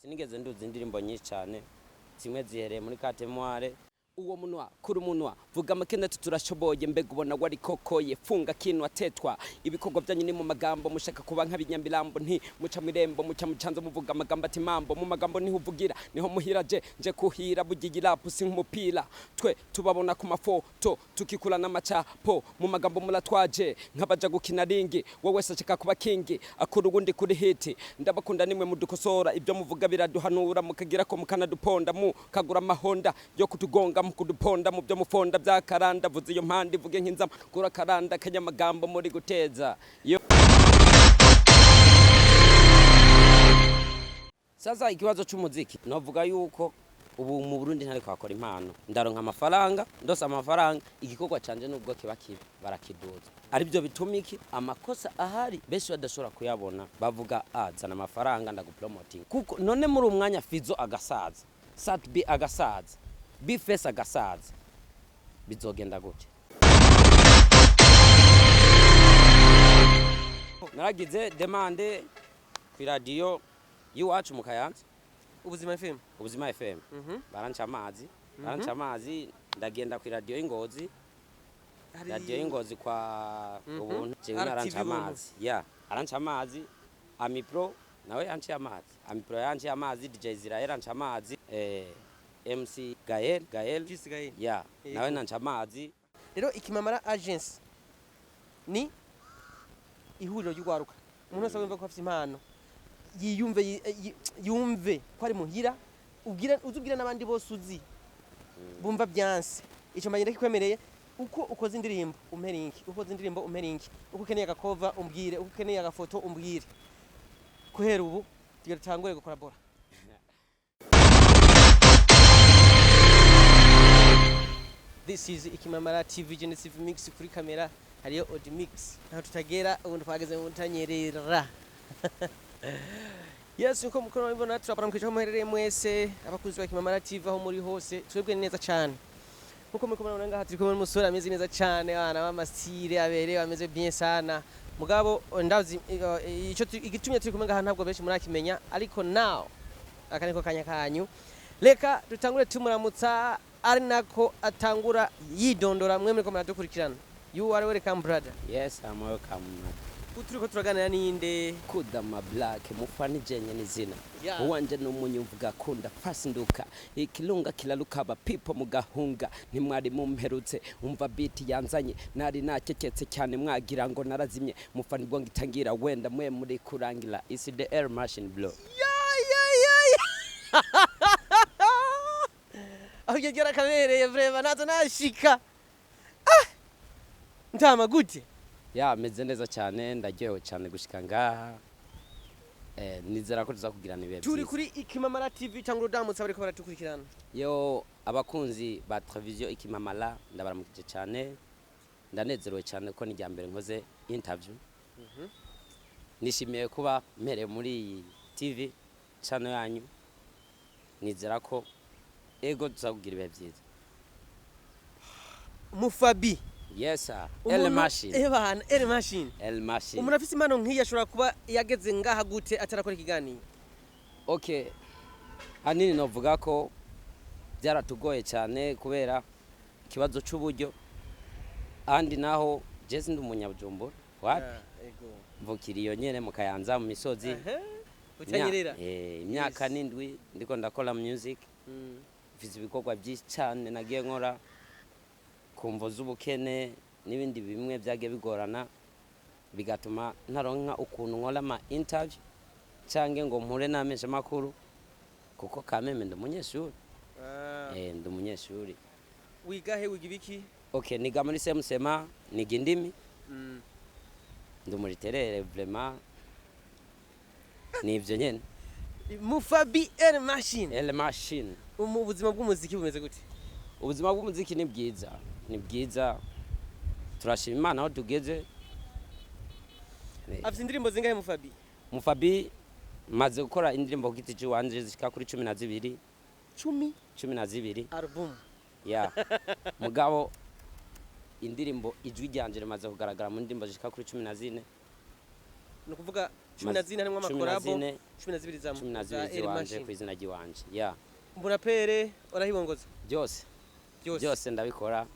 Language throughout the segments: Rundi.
Sinigeze nduza indirimbo nyinshi cyane, zimwe zihereye muri katemware. Uwo munwa kuri umunwa vuga make, turashoboye. Mbega ubona wari kokoye? Funga kinwa, tetwa. Ibikorwa byanyu ni mu magambo, mushaka kuba nk'abinyamirambo. Nti muca mirembo, muca mucanzo, muvuga amagambo ati mambo. Mu magambo niho uvugira, niho muhira. Je nje kuhira bugiye rap si nk'umupira. Twe tubabona ku mafoto, tukikura n'amacapo. Mu magambo muratwaje nk'abaja gukina ringi. Wowe wese ashaka kuba kingi, akura uwundi kuri hit. Ndabakunda, nimwe mudukosora. Ibyo muvuga biraduhanura, mukagira ko mukanaduponda, mukagura amahonda yo kutugonga, mukuduponda mu byo mufonda byakaranda. Vuze iyo mpande, ivuge nk'inzama kura karanda kanyamagambo muri guteza yo. Sasa ikibazo c'umuziki, novuga yuko ubu mu Burundi ntariko hakora impano. Ndaronka amafaranga, ndose amafaranga, igikorwa canje nubwo kiba kibi barakiduza. Aribyo bituma iki amakosa ahari benshi badashobora kuyabona. Bavuga: "Ah, zana amafaranga ndagupromoting." Kuko none muri uwo mwanya Fizo agasaza, Sat B agasaza, Bface agasaza, bizogenda gute? Naragize demande ku iradiyo y'iwacu mu Kayanza. Ubuzima FM. Ubuzima FM. Baranca amazi, baranca amazi. Ndagenda ku iradiyo y'Ingozi, radiyo y'Ingozi kwa Ubuntu. Jewe RTV. Naranca Ubuntu. amazi ya aranca amazi. Amipro nawe yanciye amazi, Amipro yanciye amazi, DJ Zirael aranca amazi, MC Gael, Gael. Gisigaye. Ya. Yego. Nawe nanca amazi. Rero Ikimamara Agency ni ihuriro ry'urwaruka. Umuntu wese wumva ko afite impano, yiyumve, yumve ko ari muhira, ubwira, uzubwira n'abandi bose uzi bumva byanse. Ico mbanye ndakikwemereye: uko ukoze indirimbo umpe link, uko ukoze indirimbo umpe link, uko ukeneye agacover umbwire, uko ukeneye agafoto umbwire. Guhera ubu tugira dutangure gukorabora. This is Ikimamara TV, Genesis Mix kuri kamera, hariyo Odi Mix. Ntaho tutagera, ubundi twageze mu Butanyerera. Yes, nkuko mukuru mubibona, turabaramukije aho muherereye mwese, abakunzi ba Ikimamara TV aho muri hose. Twebwe ni neza cyane. Nkuko muri kumubona ngaha, turi kumwe n'umusore ameze neza cyane, abana b'amasire aberewe, ameze bien sana. Mugabo ndazi ico igitumye turi kumwe ngaha ntabwo benshi murakimenya, ariko now aka niko kanya kanyu. Reka dutangure tumuramutsa, ari nako atangura yidondora. Mwe muriko muradukurikirana, you are welcome, brother. Yes, I'm welcome. Turiko turaganira ninde? Kudama Black mufani jenye nizina. Uwanje n'umunyumvuga kunda fasinduka ikilunga kilalukaba pipo mugahunga. Ntimwari mumperutse, umva beat yanzanye. Nari nakeketse cyane, mwagira ngo narazimye. Mufani bwo ngitangira, wenda mwe muri kurangira isi the air machine blow. Ya ya ya ya, aho iryo ryarakabereye vraiment, nazo nashika. Ah! Ntama gute? Ya, meze neza cyane, ndaryohewe cyane gushika ngaha. Nizera ko tuzakugirana ibihe Turi byiza. kuri Ikimamara TV, cyangwa urudamutse bariko baratukurikirana. Yo, abakunzi ba televiziyo Ikimamara, ndabaramukije cyane. Ndanezerewe cyane ko ni irya mbere nkoze interview. Nishimiye kuba mpereye muri iyi TV channel yanyu. Nizera ko ego tuzakugira ibihe byiza. Mufabi. Yes sir, El Machine. Ebana El Machine. El Machine. Umuntu afise impano nk'iyi ashobora kuba yageze ngaha gute atarakora ikiganiro? Okay, hanini novuga ko byaratugoye cyane kubera ikibazo c'uburyo. Ahandi naho je sindi umunyabujumbura wapi, mvukira iyo nyene mu Kayanza, mu misozi. Utanyerera. Imyaka 7 ndiko ndakora music. Mfise ibikorwa byinshi cyane nagiye nkora, ku mvo z'ubukene n'ibindi bimwe byagiye bigorana, bigatuma ntaronka ukuntu nkora ama interview canke ngo mpure n'amesha makuru, kuko kameme ndi umunyeshuri. Ndi umunyeshuri. Wiga he? Wiga ibiki? Okay, niga muri semusema, niga indimi. Ndi umuriterere vraiment, ni ivyo nyene. Mufabi El Machine. El Machine. Mu buzima bw'umuziki bumeze gute? Ubuzima bw'umuziki ni bwiza, ni bwiza, turashima Imana aho tugeze. Afite indirimbo zingahe Mufabi? Mufabi maze gukora indirimbo ku giti ciwanje zishika kuri 12. 10? 12. Album. Ya, mugabo indirimbo ijwi ryanje rimaze kugaragara mu ndirimbo zishika kuri 14. Ni ukuvuga 14 harimwo 14, ama collabo, 12 za 12 za El ziwanje Machine. ku izina ry'iwanje, ya. Umurapere orahibongoza? Byose. Byose? Byose ndabikora.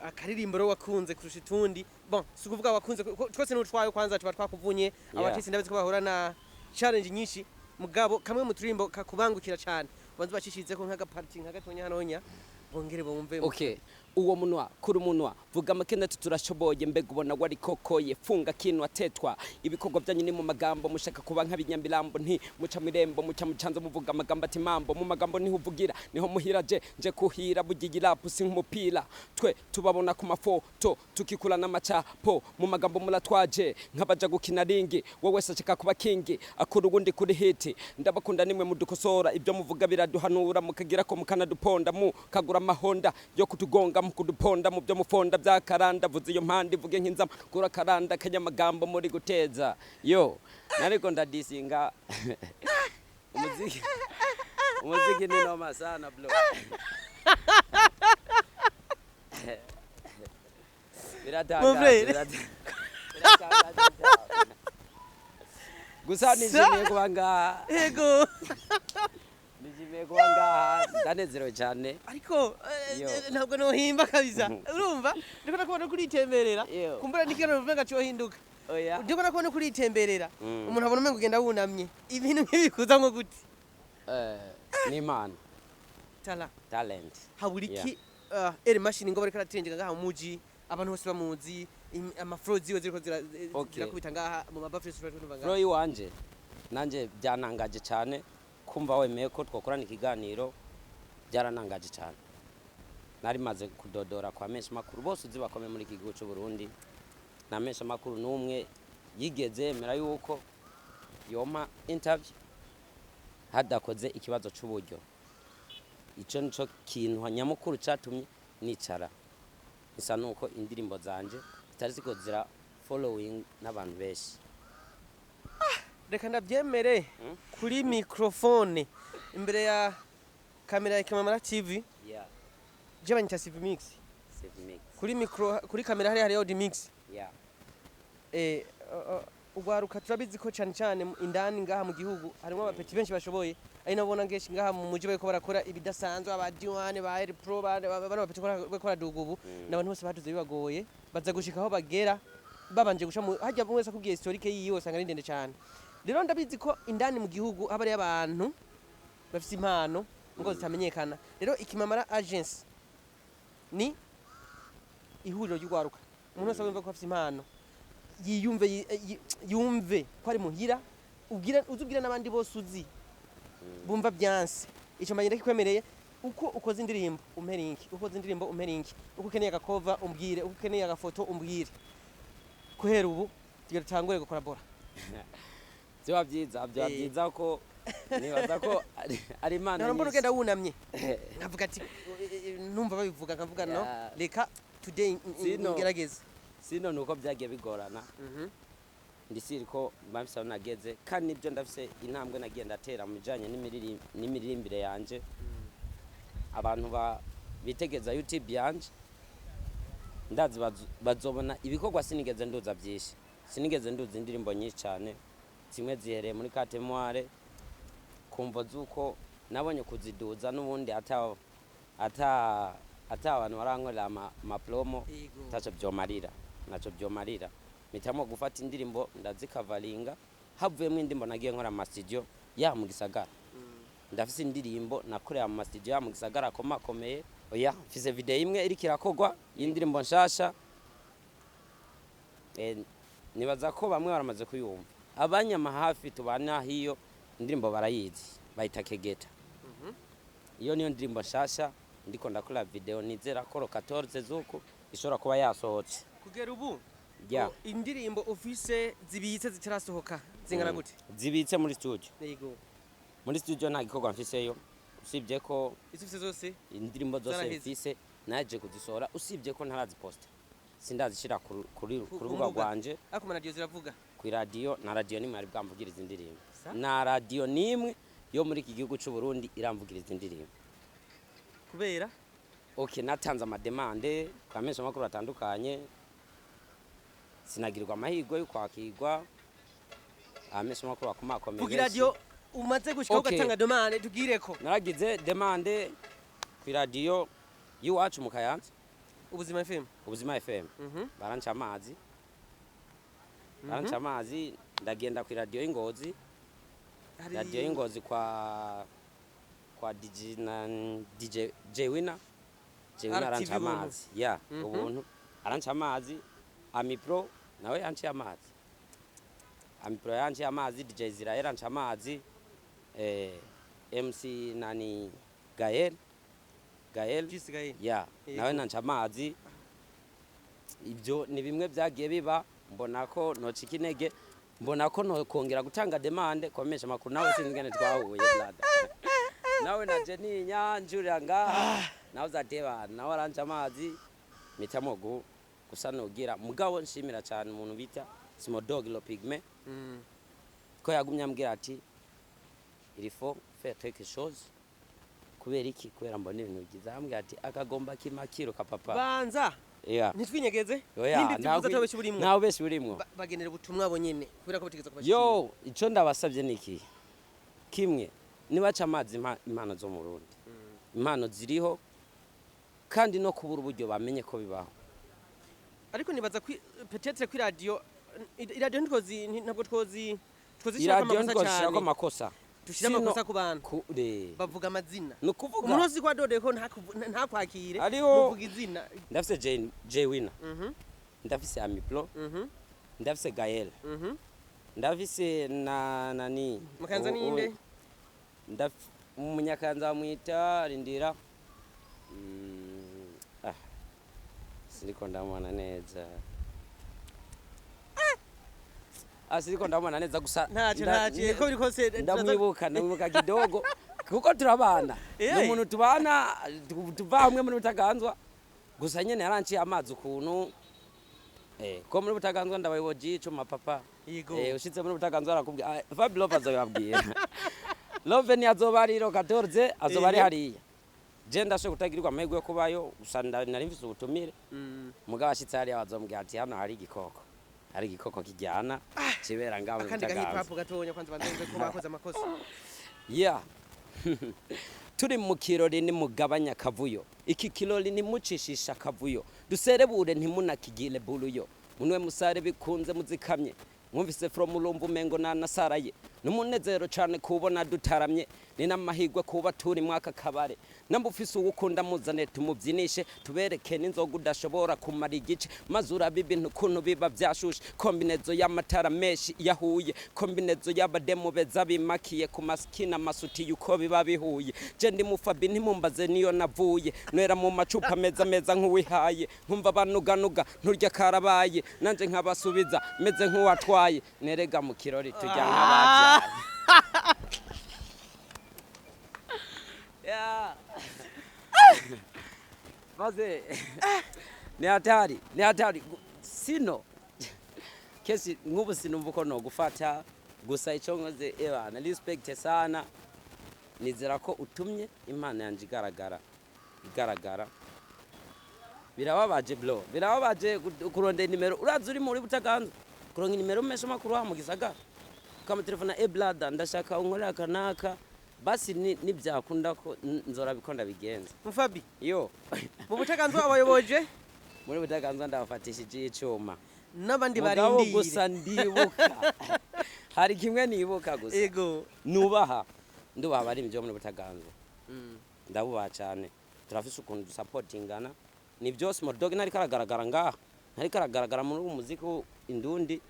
Akaririmbo rero wakunze kurusha utundi, bon, si ukuvuga wakunze, kuko twese n'utwayo kwanza tuba twakuvunye. Abatisi ndabizi ko bahura na challenge nyinshi, mugabo kamwe mu turimbo kakubangukira cyane ubanza ubacishirize ko nk'agaparti nka gatonya hanonya, bongere bumve. Okay, uwo munwa kuri umunwa, vuga makene turashoboye, mbega ubona wari kokoye, funga kinwa tetwa, ibikorwa byanyu ni mu magambo, mushaka kuba nk'abinyamirambo, nti muca mirembo, muca mucanzo, muvuga amagambo ati mambo mu magambo, niho uvugira niho muhira, je nje kuhira bugiye rapu si nk'umupira, twe tubabona ku mafoto tukikura n'amacapo mu magambo, muratwaje nk'abaja gukina ringi, wowe wese ashaka kuba kingi akura uwundi kuri hiti. Ndabakunda nimwe mudukosora, ibyo muvuga biraduhanura, mukagira ko mukanaduponda, mukagura amahonda yo kutugonga, mukuduponda mu byo mufonda byakaranda. Vuze iyo mpande ivuge nk'inzama kura karanda kanyamagambo muri guteza yo nariko ndadisinga umuziki. Umuziki ni noma sana, bro. Mon Biratangaje. Frère. Biratangaje cyane. Gusa nishimiye kuba ngaha. Yego. Nishimiye kuba ngaha, ndanezerewe cyane. Ariko Yo. ntabwo nohimba kabisa, urumva ndiko nakubona kuritemberera. Yo. Kumbura nikigano uvuga cyohinduka. Oya. Ndiko nakubona kuritemberera. Umuntu abona umengo ugenda wunamye, ibintu nk'ibi kuzamwo gute? Ni impano. Tala. Talent. Habura iki El Machine ngo bariko aratenjega ngaha mu muji, abantu bose bamuzi, amafro ziwe ziriko zirakubita ngaha mu mabafre, turumva ngaha? Flow iwanje nanje byanangaje cyane kumva wemeye ko twakorana ikiganiro, byaranangaje cyane. Nari maze kudodora kwa menshi makuru bose uzi bakome muri iki gihugu cy'u Burundi, na menshi makuru n'umwe yigeze yemera yuko yompa interview hadakoze ikibazo c'uburyo. Ico nico kintu nyamukuru catumye nicara, bisa nuko indirimbo zanje zitari ziko zira following n'abantu benshi. Reka ndabyemere kuri microphone imbere ya kamera ya Kimamara TV. Je banyita CV Mix. Save mix. Kuri micro, kuri kamera hari hariyo Mix. Ugwaruka turabizi ko cyane cyane indani ngaha mu gihugu harimo abapeti benshi bashoboye, ari nabo ubona ngeshi ngaha mu muji bariko barakora ibidasanzwe, aba D1 ba Air Pro, bano bapeti bariko baraduga ubu. N'abantu bose baduze bibagoye, baza gushika aho bagera babanje guca mu hajya. Umwe wese akubwiye historique yiwe usanga ari ndende cyane. Rero ndabizi ko indani mu gihugu haba hariyo abantu bafise impano ngo zitamenyekana. Rero Ikimamara Agency ni ihuriro ry'ugwaruka, umuntu wese wumva ko afise impano yiyumve, yumve ko ari muhira, ubwira uzubwira n'abandi bose uzi bumva byanse. Icyo mbanye ndakikwemereye: uko ukoze indirimbo umpe link, uko ukoze indirimbo umpe link, uko ukeneye agakova umbwire, uko ukeneye agafoto umbwire. Guhera ubu tugira dutangure gukorabora. Byaba byiza, byaba byiza ko nibaza ko ari impano Nahora mbona nyinshi. ugenda wunamye, nkavuga ati numva babivuga nkavuga no reka today ngerageze. Sino nuko byagiye bigorana. Ndisiri ko mba mfise aho nageze, kandi nibyo, ndafise intambwe nagiye ndatera mu bijanye n'imiririmbire yanje. Abantu bitegeza YouTube yanje, ndazi bazobona ibikorwa. Sinigeze nduza byinshi, sinigeze nduza indirimbo nyinshi cyane, zimwe zihereye muri katemoire kumvo z'uko nabonye kuziduza n'ubundi ata abantu barankorera ama promo. Taco vyomarira, naco vyomarira. Mpitamo gufata indirimbo ndazikavaringa, havuyemo indirimbo nagiye nkora mu studio ya mu gisagara. Ndafise indirimbo nakorera mu studio ya mu gisagara akomakomeye. Oya, mfise video imwe iriko irakorwa y'indirimbo nshasha. Nibaza ko bamwe baramaze kuyumva, abanyama hafi tubana hiyo indirimbo barayizi, bayita Kegeta. Iyo niyo ndirimbo nshasha ndiko ndakora video, nizera ko le 14 zuku ishobora kuba yasohotse. Kugera ubu indirimbo ufise zibitse zitarasohoka zingana gute? Zibitse muri studio? Yego. Muri studio nta gikorwa mfiseyo, usibye ko Izo ufise zose indirimbo zose zaraheze. mfise naje kuzisohora, usibye ko ntaraziposta, sindazishira ku ku rubuga mbuga. rwanje. Ariko amaradiyo ziravuga? Ku iradiyo, na radiyo nimwe yari bwamvugiriza indirimbo. Sa? Na radiyo nimwe yo muri iki gihugu c'u Burundi iramvugiriza indirimbo. Kubera? Okay, natanze ama demandes kwa menshi amakuru atandukanye, sinagirirwa amahirwe yo kwakirwa. Abamenyesha makuru bakomakomeye Vuga benshi. iradiyo umaze gushika Okay. ugatanga demande, tugireko. Naragize demande ku iradiyo y'iwacu mu Kayanza. Ubuzima FM. Ubuzima FM. Baranca amazi, baranca amazi. Ndagenda ku iradiyo y'Ingozi. Radiyo y'Ingozi kwa DJ na DJ Jewina, Jewina RTV aranca Ubuntu. amazi ya ubuntu, aranca amazi. Amipro nawe yanciye amazi, Amipro yanciye amazi, DJ Zirael aranca amazi, MC nani, Gael, Gael. Jisi Gael. Ya. Yego. Nawe nanca amazi. Ibyo ni bimwe byagiye biba, mbona ko nocika intege, mbona ko nokongera gutanga demande kubamenyesha amakuru. Nawe sinzi ingene twahuye, brother, nawe naje ninya njurira ngaha, nawe uzatebana nawe aranca amazi, mpitamo gusa nugira. Mugabo nshimira cyane umuntu bita Simodog Lo Pigme ko yagumye ambwira ati il faut faire quelque chose. Kubera iki? Kubera mbona ibintu byiza, ambwira ati akagomba kimakiruka papa. Banza ntitwinyegeze. Oya, nimba ibyo uvuze atabeshi burimwo. Ntawe beshi burimwo. Bagenera ubutumwa bo nyene kubera ko bategeza kubashikira. Yo, ico ndabasabye ni iki kimwe: nibaca amazi impano zo mu Burundi. Impano ziriho, kandi no kubura uburyo bamenye ko bibaho. Ariko nibaza ko peut-être ko iradiyo ntitwozi, ntabwo twozishirako Iradiyo amakosa ntitwozishirako cyane. amakosa. Dushire Sino amakosa ku bantu kure. Bavuga amazina. Ni ukuvuga Umuntu wese ko adodeye ko ntakwakire. Muvuga izina. Ndafise Jay Winner, ndafise Amiplo, ndafise Gael, ndafise na nani. Mukanza ninde? Umunyakanza bamwita, rindira, siriko ndamubona neza. Siriko ndamubona neza gusa. Ntacyo, ntacyo, ko biri kose Ndamwibuka kidogo kuko turabana. Ni umuntu tubana, tuva hamwe muri Butaganzwa. Gusa nyene yaranciye amazi ukuntu, ko muri Butaganzwa ndabayoboji icuma papa. Yego. Ushitse muri Butaganzwa arakubwira. Fabi Love azobabwira. Love ni azoba ari ro 14, azoba ari hariya. Je ndashoboye kutagirirwa amahirwe yo kubayo, gusa nari mfise ubutumire. Mugabo ashitse hariya bazomubwira ati hano hari igikoko, hari igikoko kijyana kibera ngaho muri Akandi ga hip Butaganzwa. hop gatonya kwanza, banze ko bakoze amakosa. Yeah. Turi mu kirori, nimugabanya akavuyo. Iki kirori nimucishisha akavuyo, duserebure, ntimunakigire buruyo munwe musare bikunze muzikamye. Mwumvise from urumva umengo nanasaraye n'umunezero cane kubona dutaramye. Ni n'amahirwe kuba turi mwaka kabare. Namba ufise uwukunda muzane tumubyinishe, tubereke n'inzoga udashobora kumara igice, maze urabe ibintu ukuntu biba vyashushe. Kombinezo y'amatara menshi yahuye, kombinezo y'abademu beza bimakiye ku masikini, amasuti uko biba bihuye. Je ndi mufabi, ntimumbaze niyo navuye, nwera mu macupa meza meza nk'uwihaye, nkumva banuganuga nturya karabaye, nanje nkabasubiza meze nk'uwatwaye. Nerega mu kirori tujya nk'abavyaye. Yeah. Maze ni hatari, ni hatari. Sino kesi nk'ubu sinumva uko nogufata. Gusa icyo nkoze, ebana, respect sana. Nizera ko utumye impano yanje igaragara, igaragara. Birababaje bro, birababaje kurondera nimero. Urazi uri muri Butaganzwa, kuronka nimero mesha makuru wa mu gisagara, ukamutelefona: "E brother, ndashaka unkorera kanaka." Basi nibyakunda ko nzorabiko ndabigenza. Mufabi. Yo. Mu Butaganzwa abayoboje. Muri Butaganzwa ndabafatishije icuma. N'abandi Mugabo barindire. gusa ndibuka hari kimwe nibuka gusa. Nubaha, ndubaha abaririmbyi bo muri Butaganzwa. Ndabubaha cyane, turafise ukuntu dusapotingana. Ni byose. Small Dog ntariko aragaragara ngaha, ntariko aragaragara muri uwo muziki indundi,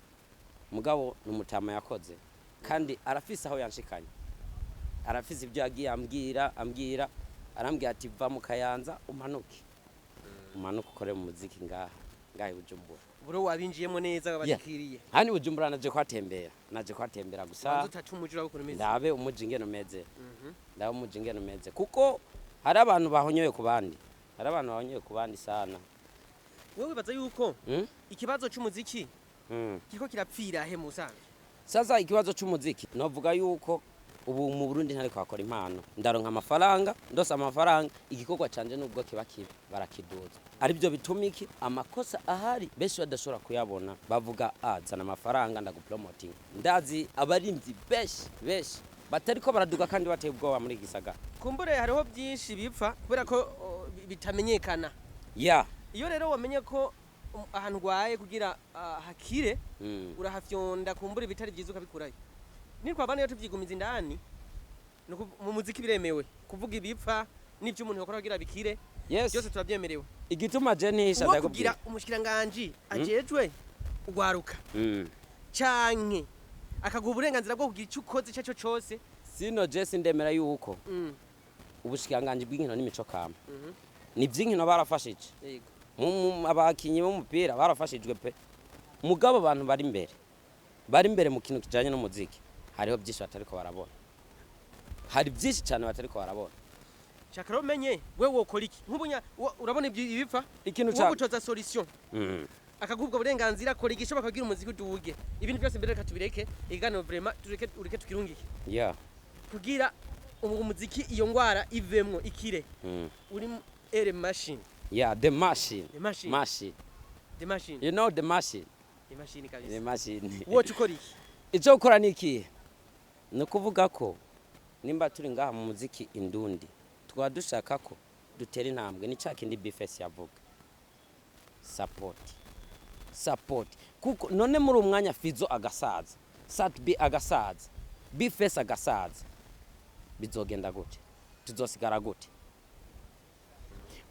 mugabo ni umutama yakoze kandi arafise aho yanshikanye, arafise ibyo yagiye ambwira, arambwira ati va mu Kayanza umanuke, umanuke ukore mu muziki ngaha, ngaha i Bujumbura. Buro wabinjiyemo neza, wabashikiriye. Hano i Bujumbura naje kuhatembera, naje kuhatembera gusa. Banza utaca umuji urabe ukuntu umeze. Ndabe umuji ingene umeze, ndabe umuji ingene umeze, kuko hari abantu bahonyoye ku bandi, hari abantu bahonyoye ku bandi sana. Wowe wibaza yuko ikibazo c'umuziki kiriko kirapfira he mu busanzwe? Sasa ikibazo c'umuziki novuga yuko Ubu mu Burundi ntariko hakora impano, ndaronka amafaranga, ndose amafaranga, igikorwa canje nubwo kiba kibi barakiduza. Aribyo bituma iki amakosa ahari benshi badashobora kuyabona, bavuga: "Ah, zana amafaranga ndagupromoting." Ndazi abarimvyi benshi benshi batariko baraduga kandi bateye ubwoba muri iki gisagara. Kumbure hariho byinshi bipfa kubera ko bitamenyekana. Iyo rero wamenye ko ahantu urwaye kugira hakire, urahafyonda, kumbura ibitari byiza ukabikurayo. Nitwabana iyo tuvyigumiza indani, mu muziki biremewe kuvuga ibipfa n'ivyo umuntu yakora kugira bikire. Byose turabyemerewe. Igituma je ntisha Uwo ndakubwira. kugira umushikiranganji ajejwe ugwaruka canke akaguha uburenganzira bwo kugira icyo ukoze icyo ari cyo cose. Sino je sindemera yuko ubushikiranganji bw'inkino n'imico kama ni vy'inkino barafashije. Abakinyi b'umupira barafashijwe pe, mugabo abantu bari imbere mu kintu kijanye n'umuziki, hariho byinshi batariko barabona, hari byinshi cyane batariko barabona. Shaka rero umenye we wokora iki nk'ubunya urabona ibyo ibipfa Ikintu uwo gutoza solution, akaguha ubwo burenganzira, akora igishoboka kugira umuziki uduge. Ibintu byose mbere reka tubireke, ikiganiro vraiment tureke, ureke tukirungike kugira ubu umuziki iyo ngwara ivemwo ikire. Uri ere machine. Yeah, the machine. The machine. Machine. The machine. You know the machine. The machine The kabisa. machine. Woca ukora iki? Icyo gukora ni ikihe? Ni ukuvuga ko nimba turi ngaha mu muziki indundi, tukaba dushaka ko dutera intambwe, ni cya kindi B-Face yavuga, support, support. Kuko none muri uwo mwanya Fizo agasaza, Sat-B agasaza, B-Face agasaza, bizogenda gute? Tuzosigara gute?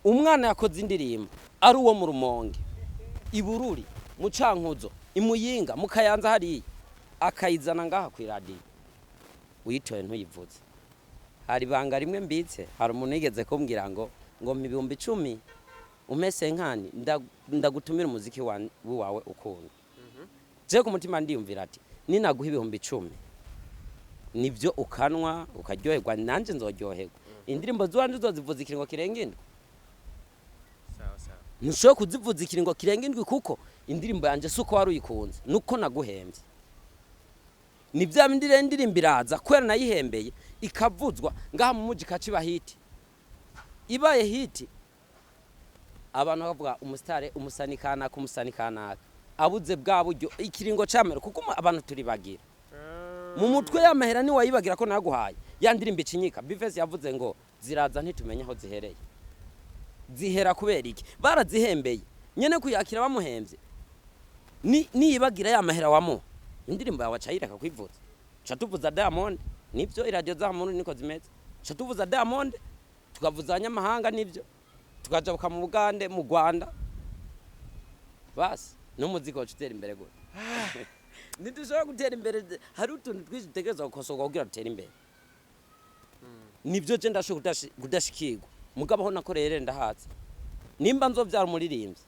Umwana yakoze indirimbo ari uwo mu Rumonge, Ibururi, mu Cankuzo, Imuyinga, mu Kayanza hariya, akayizana ngaha ku iradiyo, uyitoye ntuyivuze. Hari ibanga rimwe mbitse. Hari umuntu yigeze kumbwira ngo mpa 10,000, umese nkani ndagutumira umuziki wawe ukunda. Je ku mutima ndiyumvira ati ninaguha 10,000, nibyo ukanwa ukaryoherwa, nanjye nzoryoherwa, indirimbo ziwanje uzozivuza ikiringo kirenga 7. Sawa sawa. Ntushobora kuzivuza ikiringo kirenga 7, kuko indirimbo yanjye si uko wari uyikunze, nuko naguhembye. Ni bya bindi rero, indirimbo iraza kubera nayihembeye, ikavuzwa ngaha mu muji, ikaca iba hit. Ibaye hit, abantu bakavuga umusitare, umusani kanaka, umusani kanaka abuze bwa buryo ikiringo camera, kuko abantu turibagira mu mutwe y'amahera, niwayibagira ko naguhaye ya ndirimbo icinyika. B-Face yavuze ngo ziraza ntitumenye aho zihereye, zihera kubera iki? Barazihembeye nyene kuyakira bamuhembye. Ni niyibagira ya mahera wamuha, indirimbo yawe acayireka kwivuza. Ca tuvuza Diamond, nibyo, iradiyo za muntu niko zimeze. Ca tuvuza Diamond, tukavuza abanyamahanga, nibyo, tukajabuka mu Bugande, mu Rwanda, basi n'umuziki wacu utera imbere gute? Ntidushobora gutera imbere. Hari utuntu twinshi dutegerezwa gukosorwa kugira dutere imbere. Nibyo, je ndashobora kudashikirwa, mugabo aho nakoreye rero ndahatse. Nimba nzovyara umuririmbyi,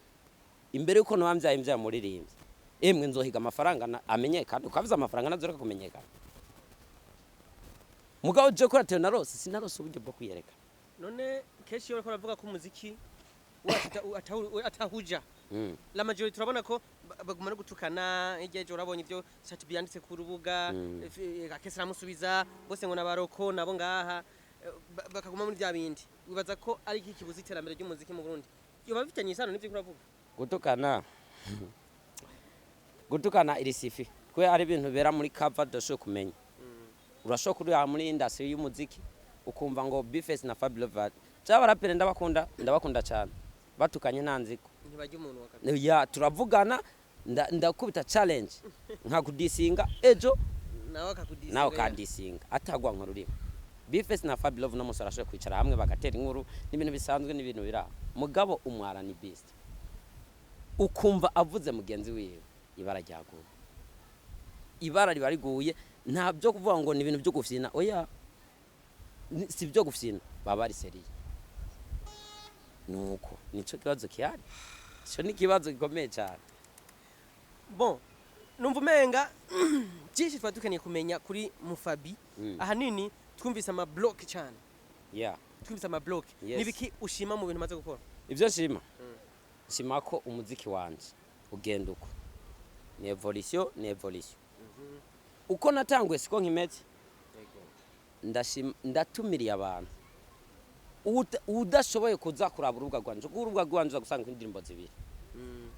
imbere yuko noba mvyaye mvyara umuririmbyi, emwe nzohiga amafaranga amenyekane. Ukavuze amafaranga nazoreka kumenyekana. Mugabo je kuri atewe narose, sinarose uburyo bwo kwiyereka. None kenshi iyo bariko baravuga ko umuziki wacu atahuja, la majorité turabona ko baguma no gutukana. Hirya ejo urabonye ibyo Sat-B yanditse ku rubuga, Akese aramusubiza bose ngo nabaroko nabo ngaha, bakaguma muri bya bindi. Wibaza ko ari iki kibuza iterambere ry'umuziki mu Burundi? Yoba bifitanye isano n'ivyo uriko uravuga? Gutukana, gutukana iri sifi kubera ari ibintu bibera muri cover tudashoboye kumenya. Urashobora kurira muri industry y'umuziki ukumva ngo B-Face na Fabio Lovat, cyangwa barapere, ndabakunda, ndabakunda cyane, batukanye nta nziko. Ntibajya umuntu wa kabiri. Ya, turavugana, ndakubita challenge nkakudisinga ejo, nawe akakudisinga. Nawe kandisinga atagwa nkururimo. B-Face na Fabio Love no musore arashoboye kwicara hamwe bagatera inkuru, n'ibintu bisanzwe, n'ibintu biraho. Mugabo umwara ni beast, ukumva avuze mugenzi wiwe, ibara ryaguye, ibara riba riguye. Nta byo kuvuga ngo ni ibintu byo gufyina, oya. Si byo gufyina, baba bari sérieux. Nuko nico kibazo kihari, ico ni ikibazo gikomeye cyane. Bon, numva umenga byinshi twari dukeneye kumenya kuri Mufabi. Ahanini twumvise ama block cyane. Twumvise ama block. Nibiki ushima mu bintu umaze gukora? Ibyo nshima, nshima ko umuziki wanje ugenda uko ni evolution, ni evolution. Uko natanguye siko nkimeze. Ndatumiriye abantu. Udashoboye kuza kuraba urubuga rwanje, kuko urubuga rwanje uza gusanga indirimbo zibiri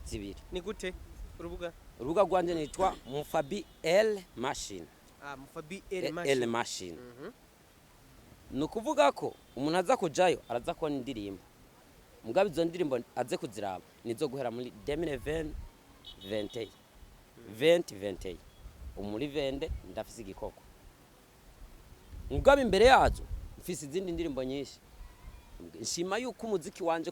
zibiri. Ni gute urubuga? Urubuga rwanje nitwa Mufabi L Machine. Ah, Mufabi L L Machine. Machine. Ni ukuvuga ko umuntu aza kujayo araza kubona indirimbo, mugabo izo ndirimbo aze kuziraba nizo guhera muri 2020 20 20, muri 20 ndafise igikoko, mugabo imbere yazo mfise izindi ndirimbo nyinshi. Nshima yuko umuziki wanje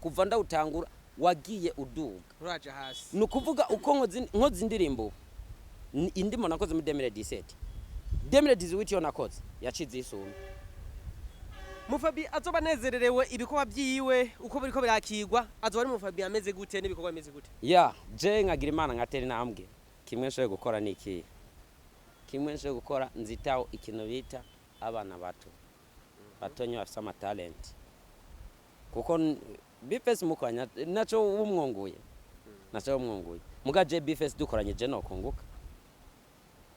kuva ndawutangura wagiye uduga. Uraja hasi. Ni ukuvuga uko nkoze indirimbo ubu, indirimbo nakoze muri 2017, 2018 yo nakoze yacize isumba. Mufabi azoba anezererewe ibikorwa byiwe uko biriko birakigwa, azoba ari Mufabi ameze gute n'ibikorwa bimeze gute? Ya je nkagira Imana nkatera intambwe, kimwe nshoboye gukora ni ikihe? Kimwe nshoboye gukora, nzitaho ikintu bita abana bato batonyi bafise amatalenti, kuko B-Face mukoranya naco wumwunguye, naco wumwunguye. Muga je B-Face dukoranye je nokunguka,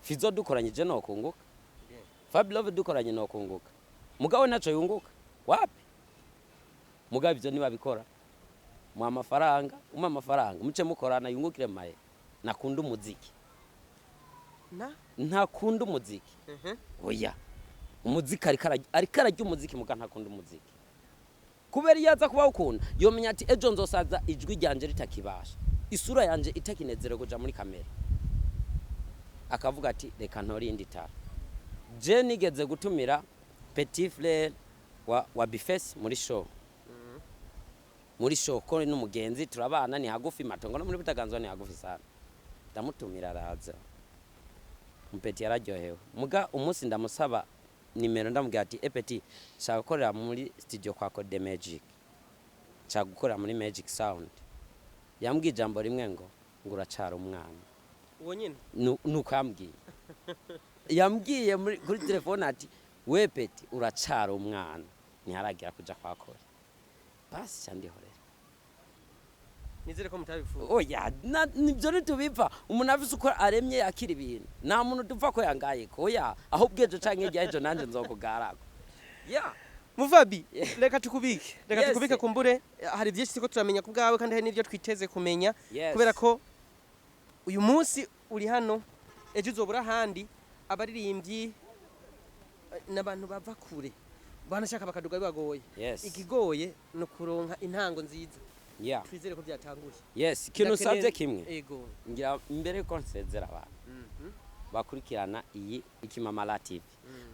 Fizo dukoranye je nokunguka, Fablove dukoranye nokunguka, mugabo naco yunguka wapi. Mugabo ivyo ntibabikora. Mu amafaranga, umpa amafaranga muce mukorana yungukire maye. Nakunda umuziki. Na Ntakunda umuziki. Oya, umuziki ariko ararya umuziki, muga ntakunda umuziki, kubera iyo aza kuba awukunda yomenya ati ejo nzosaza ijwi ryanje ritakibasha, isura yanje itakinezerewe kuja muri kamera, akavuga ati reka ntore iyindi tara. Je nigeze gutumira petit frère wa B-Face muri show, ko n'umugenzi turabana, ni hagufi matongo no muri Butaganzwa, ni hagufi sana. Ndamutumira araza, mupeti yararyohewe. Muga umunsi ndamusaba nimero, ndamubwira ati eh petit, nshaka gukorera muri studio kwa Code Magic, nshaka gukorera muri Magic Sound. Yambwiye ijambo rimwe ngo uracara umwana. Uwo nyene? Nuko yambwiye kuri telefone ati we petit, uracara umwana, ntiharagira kuja kwakora. Basi candihorera. Nizere ko mutabifuza. Oya, nibyo ntitubipfa. Umuntu afise uko aremye yakira ibintu, nta muntu dupfa ko yangayeko. Oya, ahubwo ejo canke hirya y'ejo nanje nzokugarako ya. Mufabi, reka tukubike, reka Yes. tukubike. Kumbure hari byinshi siko turamenya ku bwawe, kandi hari n'ibyo twiteze kumenya, Yes. kubera ko uyu munsi uri hano, ejo uzobura ahandi. Abaririmbyi n'abantu bava kure, banashaka bakaduga bibagoye. Yes. Ikigoye ni ukuronka intango nziza. Yeah. Twizere ko byatanguye. Yes, ikintu usabye kimwe. Ego. Ngira mbere ko nsezera, abantu bakurikirana iyi Ikimamara TV,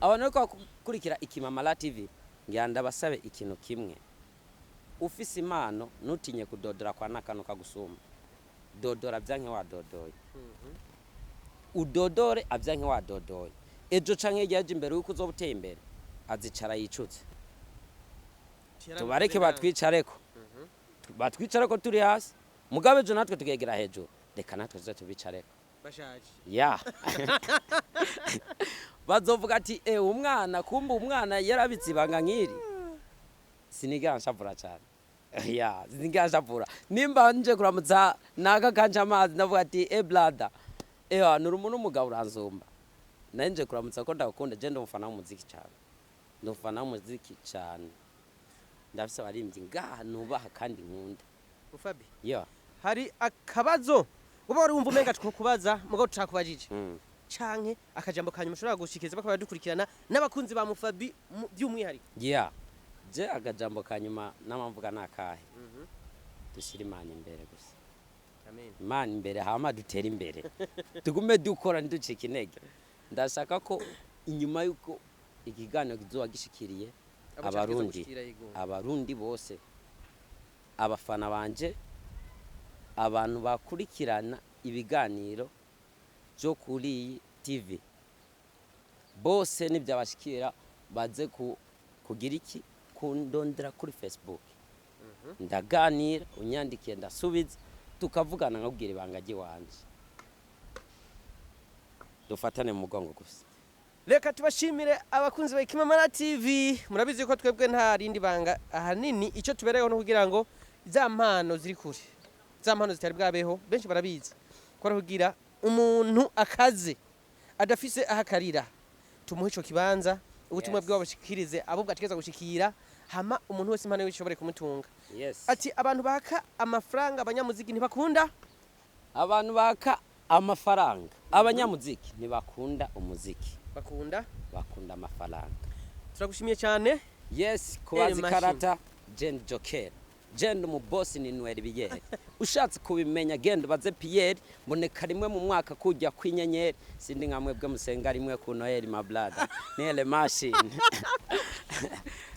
abantu bariko bakurikira Ikimamara TV, ngira ndabasabe ikintu kimwe. Ufise impano, ntutinye kudodora kwa nakano kagusumba. Dodora byanke wadodoye, udodore abyanke wadodoye. Ejo canke hirya y'ejo, imbere yuko uzoba uteye imbere, azicara yicutse. Tubareke batwicareko, batwicareko turi hasi, mugabe ejo natwe tukegera hejuru, reka natwe tuze tubicareko. Bashaje. Ya, bazovuga ati e umwana, kumbe umwana yarabitse ibanga nk'iri. Sinigera nshavura cyane. Ya, sinigera nshavura. Nimba nje kuramutsa naka kanje amazi, ndavuga ati eh brother, ewa nuri umuntu w'umugabo, uranzumba. Nari nje kuramutsa ko ndagukunda. Je ndi umufana w'umuziki cyane, ndi umufana w'umuziki cyane. Ndafise abaririmbyi ngaha nubaha kandi nkunda. Fabi, yo. Hari akabazo uba wari wumva umenga twokubaza mugabo tutakubajije, canke akajambo kanyuma ushobora gushikiriza bakaba badukurikirana n'abakunzi ba Mufabi by'umwihariko? Yeah, je akajambo ka nyuma n'amamvuga nakahe? Dushyire Imana imbere gusa. Amen. Imana imbere, hama dutere imbere, tugume dukora, ntiducike intege. Ndashaka ko inyuma y'uko ikiganiro kizoba gishikiriye Abo cyategeza Abarundi, gushikira, yego. Abarundi bose, abafana banje, abantu bakurikirana ibiganiro byo kuri iyi TV bose, nibyabashikira baze kugira iki, kundondera kuri Facebook. Ndaganira, unyandikiye ndasubiza, tukavugana, nkabwira ibanga ry'iwanje. Dufatane mu mugongo gusa. Reka tubashimire abakunzi ba Ikimamara TV. Murabizi ko twebwe nta rindi banga, ahanini icyo tubereyeho no kugira ngo za mpano ziri kure, za mpano zitari bwabeho, benshi barabizi ko ari kugira umuntu akaze adafise aho akarira. Tumuhe ico kibanza, ubutumwa bwiwe bushikirize abo bwategeza gushikira, hama umuntu wese impano yiwe ishobore kumutunga. Ati abantu baka amafaranga abanyamuziki ntibakunda. Abantu baka amafaranga abanyamuziki ntibakunda umuziki. Bakunda Bakunda amafaranga. Turagushimiye cyane. Yes, kubaza Machine. ikarata Jen Joker, Jen umubosi ni Noel Biyeri. Ushatse kubimenya, genda ubaze Pierre. Mboneka rimwe mu mwaka kujya kw'inyenyeri, sindi nka mwebwe musenga rimwe ku Noel. My brother Nele Machine,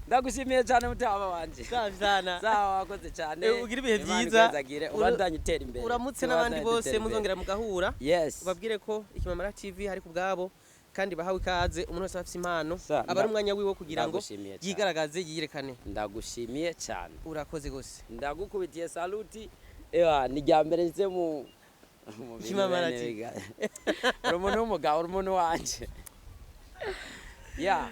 ndagushimiye cyane, mutama wanje. Safi sana. Sawa, wakoze cyane. Ugire ibihe Imana byiza. ikwezagire, ubandanye utera imbere. Uramutse n'abandi Ubandanye bose, utera imbere. muzongera mugahura. Ubabwire ko Ikimamara TV hari ku bwabo kandi bahawe ikaze. Umuntu wese afite impano, aba ari umwanya wiwe kugira ngo Ndagushimiye cyane. yigaragaze, yiyerekane. Ndagushimiye cyane. Urakoze gose. Ndagukubitiye saluti. Ewa, ni rya mbere nze mu bintu Ikimamara bene TV. Uri umuntu w'umugabo, uri umuntu wanje ya.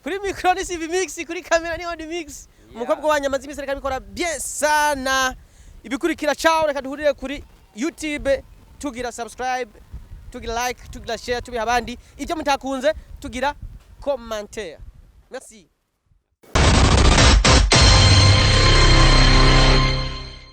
Kuri micro ni CV Mix, kuri kamera ni Ondi Mix. Umukobwa wanyu amaze iminsi ariko abikora bien sana. Ibikurikira, ciao. Reka duhurire kuri YouTube, tugira subscribe, tugira like, tugira share, tubiha abandi. Ibyo mutakunze, tugira commentaire. Merci.